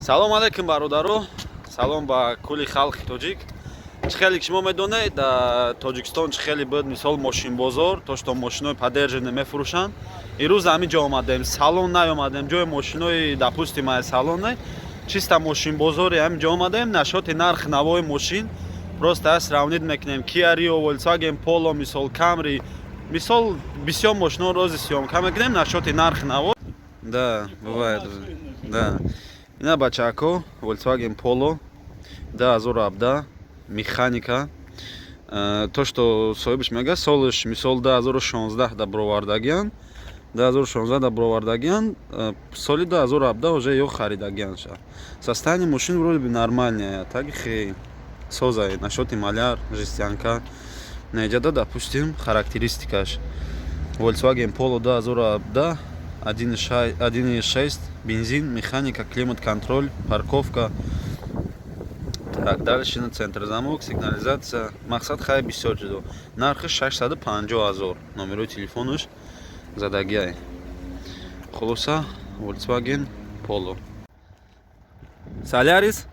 Салом алейкум, бародаро, салом ба кулли халқи тоҷик. Чӣ хеле ки шумо медонед, дар Тоҷикистон чӣ хеле буд, мисол, мошинбозор, то что мошинои подержанный мефурӯшанд. Ирӯз ҳамин ҷо омадем, салон наёмадем, ҷои мошинои, допустим, ай салон не, чисто мошинбозори ҳамин ҷо омадем. Насчёти нарх навои мошин просто аз сравнить мекунем: Kia Rio, Volkswagen Polo, мисол, Camry, мисол, бисёр мошино рози съёмка мекунем насчёти нарх наво. Да, бывает, да. Ина, бачако, Volkswagen Polo 2017, механика. То что соҳибаш мега, солаш, мисол, 2016 да бировардагиян, 2016 да бировардагиян, соли 2017 уже ё харидагиянша. Состояние мошин вроде бы нормальное, так хе созай, насчёти маляр, жестянка неҷада. Допустим, характеристикаш: Volkswagen Polo 2017, 1,6 бензин, механика, климат контроль, парковка. Так, дальше на центр замок, сигнализация. Мақсад, хай, бисёр ҷудо. Нархи 650 ҳазор. Номерои телефонаш задагиай. Хулоса, Volkswagen Polo. Солярис?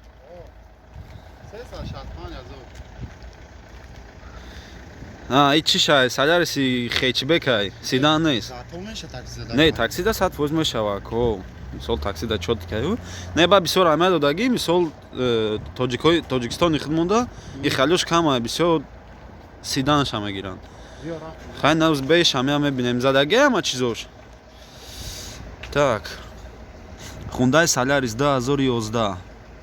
365 ҳазор. А, и чӣ шай? Соляриси хэтчбекай, седан нест. Зато меша такси зада. Не, таксида 100% мешава, ко. Мисол, таксида чёткаю. Не, ба бисёр аҳамият додагӣ, мисол, тоҷикои Тоҷикистони худ монда, и халёш камай, бисёр седанша мегиранд. Хай, навз беш ҳамя мебинем, задагӣ ҳама чизош. Так. Хундай Солярис 2011,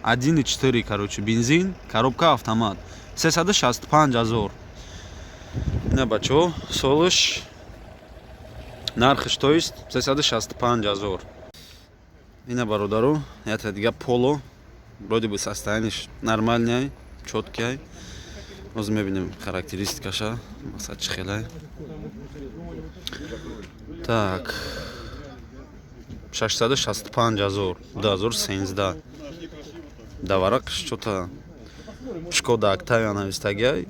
1,4, короче, бензин, коробка автомат. 365 ҳазор. Ина, бачаҳо, солаш, нархш, то есть 365 ҳазор. Ина, бародаро, ята дига Поло, вроде бы состояниеш нормальный, чёткий. Ҳозир мебинем характеристикаша, мақсад, чӣ хелай. Так, 665 ҳазор, 2013. Даварақш чота Шкода Октавия навистагиай.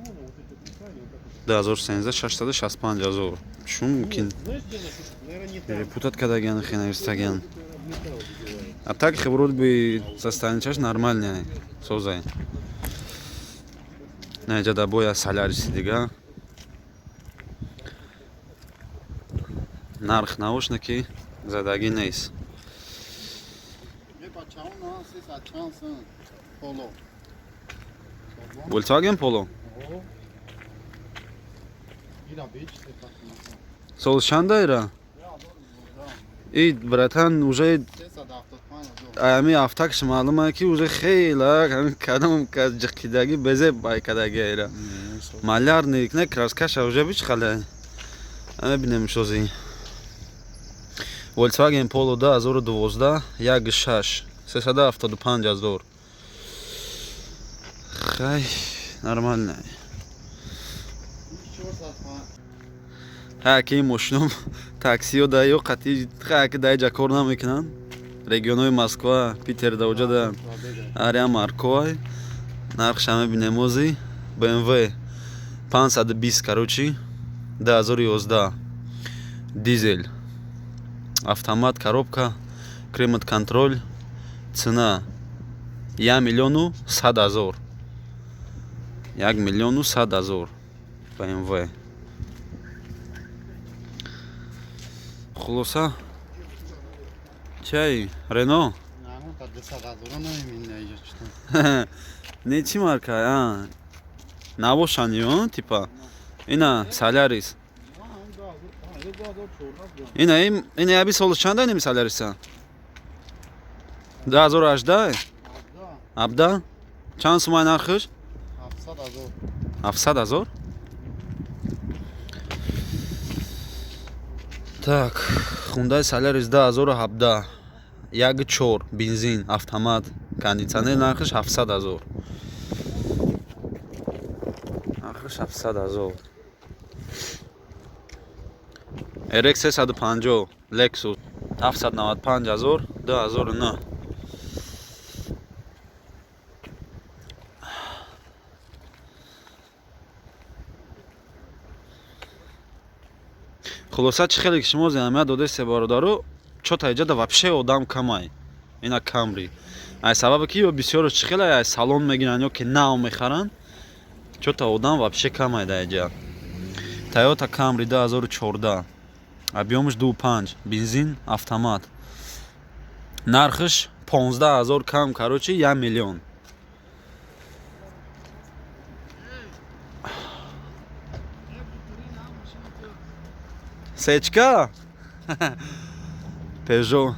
2013, 665 ҳазор. Чун мумкин перепутать кардагиан, хе навистагиан. А так вроде бы состояниечаш нормальный, созай. Наҷада боя Соляриси дига. Нарх навошна ки задагӣ нест. Ме бачаҳо на 300 чанд сум Поло. Volkswagen Polo. Ира беч сефат. Сол чанда ира? И, братан, уже 375 ҳазор. Ами автакш маълума ки уже хела ами кадом ҷиқидагӣ безеб байкадаги ира. Малярник не, краскаша уже бич хале. Мебинем шози. Volkswagen Polo 2012, 1,6, 375 ҳазор. Хай, нормально. 405. Ҳа, ки мошином таксиё да ё қатӣ, ха, ки дар ҷа кор намекунанд. Регионҳои Москва, Питер да оҷа аря маркоай. Нархша мебинем ози. BMW 520, короче, 2011, дизель, автомат, коробка, климат контроль, цена 1 миллиону 100 ҳазор. 1 миллиону 100 ҳазор BMW. Хулоса, чай Рено? Намо та 200 ҳазор намебинӣ иҷа читон. Не, чӣ марка? А, набошанд ё типа. Ина Солярис. Ина, ина яби солаш чанда инами Соляриса? 2018? 17? Чанд сумай нархиш? 700 ҳазор. 700 ҳазор? Так, Хундай Солярис 2017, 1,4 бензин, автомат, кондитсионер, нархиш 700 ҳазор. Нархиш 700 ҳазор. RX 350 Lexus 795 ҳазор, 2009. Хулоса, чӣ хеле ки шумо аҳамият додесте, бародаро, чота иҷада вообще одам камай. Ина Камри. Ай сабабе ки ё бисёро чӣ хеле ай салон мегиранд ё ки нав мехаранд, чё-то одам вообще камай дар иҷа. Toyota Camry 2014, объёмаш 2,5, бензин, автомат, нархаш 15 000 кам, короче, 1 миллион. Сечка, Peugeot.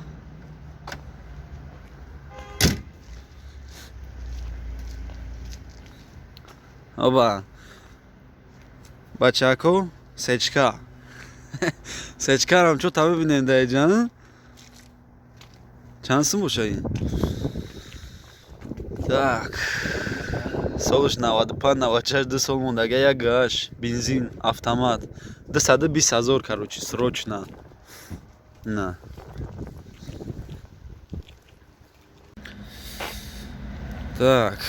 Оба, бачако, сечка, сечкарам чо та бибинем дар иҷа. Чанд сум боша ин? Так, солаш 95, 96, 2 сол мондага, як гаш, бензин, автомат, 220 000, короче, срочно на. Так,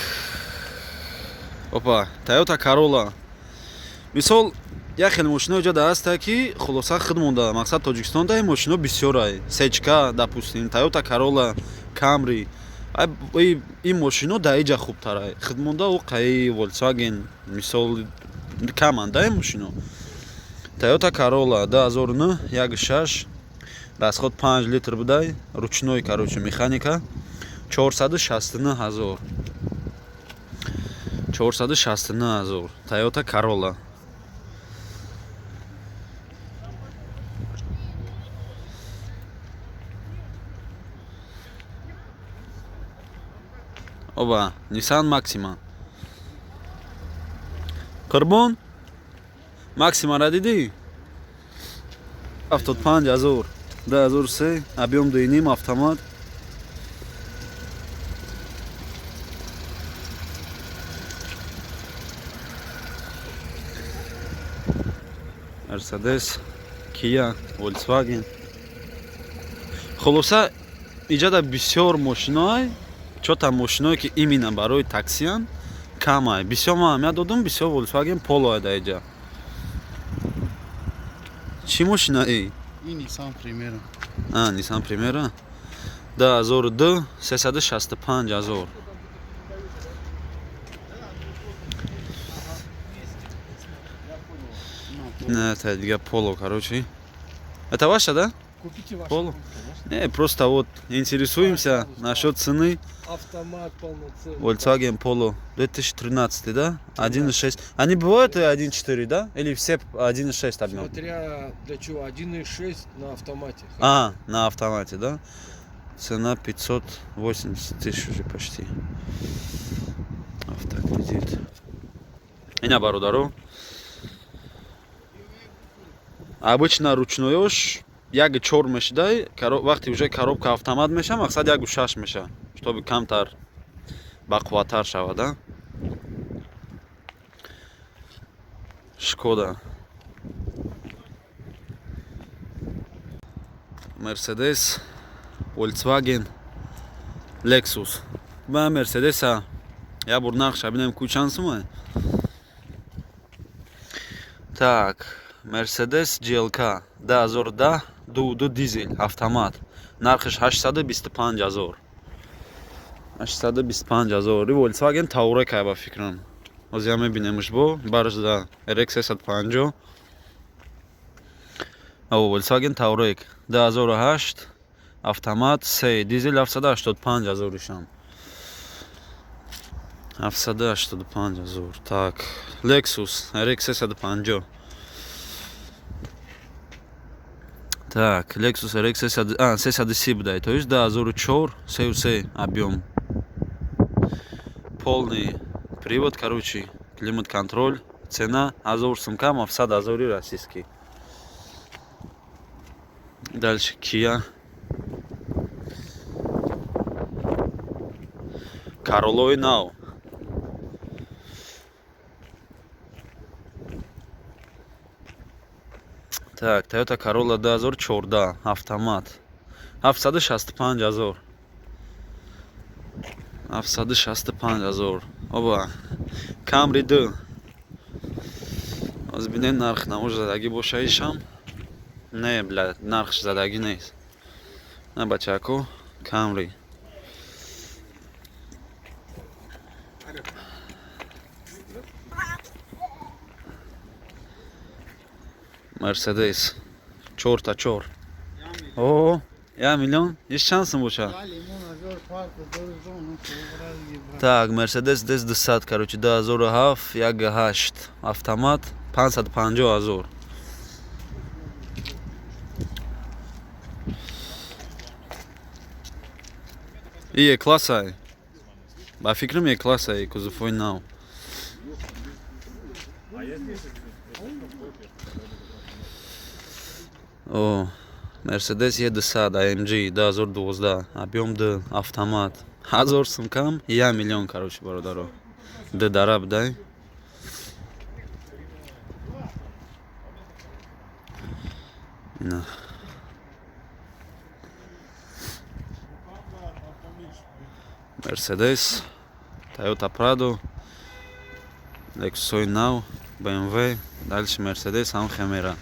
опа, Toyota Corolla. Мисол, як хел мошино иҷа ҳаста, ки хулоса худ монда, мақсад, Тоҷикистон да ин мошино бисёрай. Сечка, допустим, Toyota Corolla, Camry, ин мошино дар иҷа хубтарай. Худ монда ӯ қаи Volkswagen, мисол, каманд да ин мошино. Toyota Corolla 2009, 1,6, расход 5 литр будай, ручной, короче, механика, 469 ҳазор, 469 ҳазор, Toyota Corolla. Оба, Nissan Maxima. Қурбон, Максимара дидӣ? 75 ҳазор, 2003, объём 2,5, автомат. Мерседес, Kia, Volkswagen. Хулоса, иҷада бисёр мошиноай, чота мошиное, ки именно барои таксиян, камай. Бисёр ман аҳамият додум, бисёр Volkswagen Polo дар иҷа. Чӣ мошина и? Ин Nissan Primera. А, Nissan Primera 2002, 365 ҳазор. Не, это дига Polo, короче. Это ваша, да? Купите вашу. Polo? Конечно. Не, просто вот интересуемся насчет цены. Автомат полноценный. Volkswagen Polo 2013, да? 1.6. Они бывают и 1.4, да? Или все 1.6 объем? Смотря для чего. 1.6 на автомате. А, на автомате, да? Цена 580 тысяч уже почти. Автокредит. Ина, бародару. Обычно ручноёш як чор мешидай, вақте уже коробка автомат меша, мақсад 1,6 меша, чтобы камтар бақувваттар шавад, а? Шкода. Мерседес, Volkswagen, Lexus. Ба Мерседеса я бор нархша бинем, ку чанд сумай. Так, Mercedes GLK 2010, 2,2 дизель, автомат. Нархиш 825 ҳазор. 825 ҳазор. И Volkswagen Touareg ай, ба фикрам. Ҳозир мебинемш бо барш да RX 350. О, Volkswagen Touareg 2008, автомат, 3 дизель, 785 ҳазор ишам. 785 ҳазор. Так, Lexus RX 350. Так, Lexus RX 300, а, 330 будай, то есть 2004, 3,3 объем. Полный привод, короче, климат-контроль. Цена 1000 сум кам, 700 ҳазори российский. Дальше Kia. Короллои нав. Так, Toyota Corolla 2014, автомат. 765 ҳазор. 765 ҳазор. Оба. Camry 2. Аз бинен, нарх намош задагӣ боша ишам. Не, бля, нархш задагӣ нест. На, бачако, Camry. Мерседес чорта чор. О, 1 миллион иш чанд сум бошад? Так, Мерседес С 200, короче, 2007, 1,8 автомат, 550 ҳазор. И Е классай. Ба фикрам, Е классай, кузовои нав. О, Мерседес Е 200 AMG 2012, объем Д, автомат. 1000 сум кам, 1 миллион, короче, бародаро. Д дараб дай. Ина. Мерседес, Toyota Prado, Lexus нав, BMW, дальше Мерседес ҳам хемера.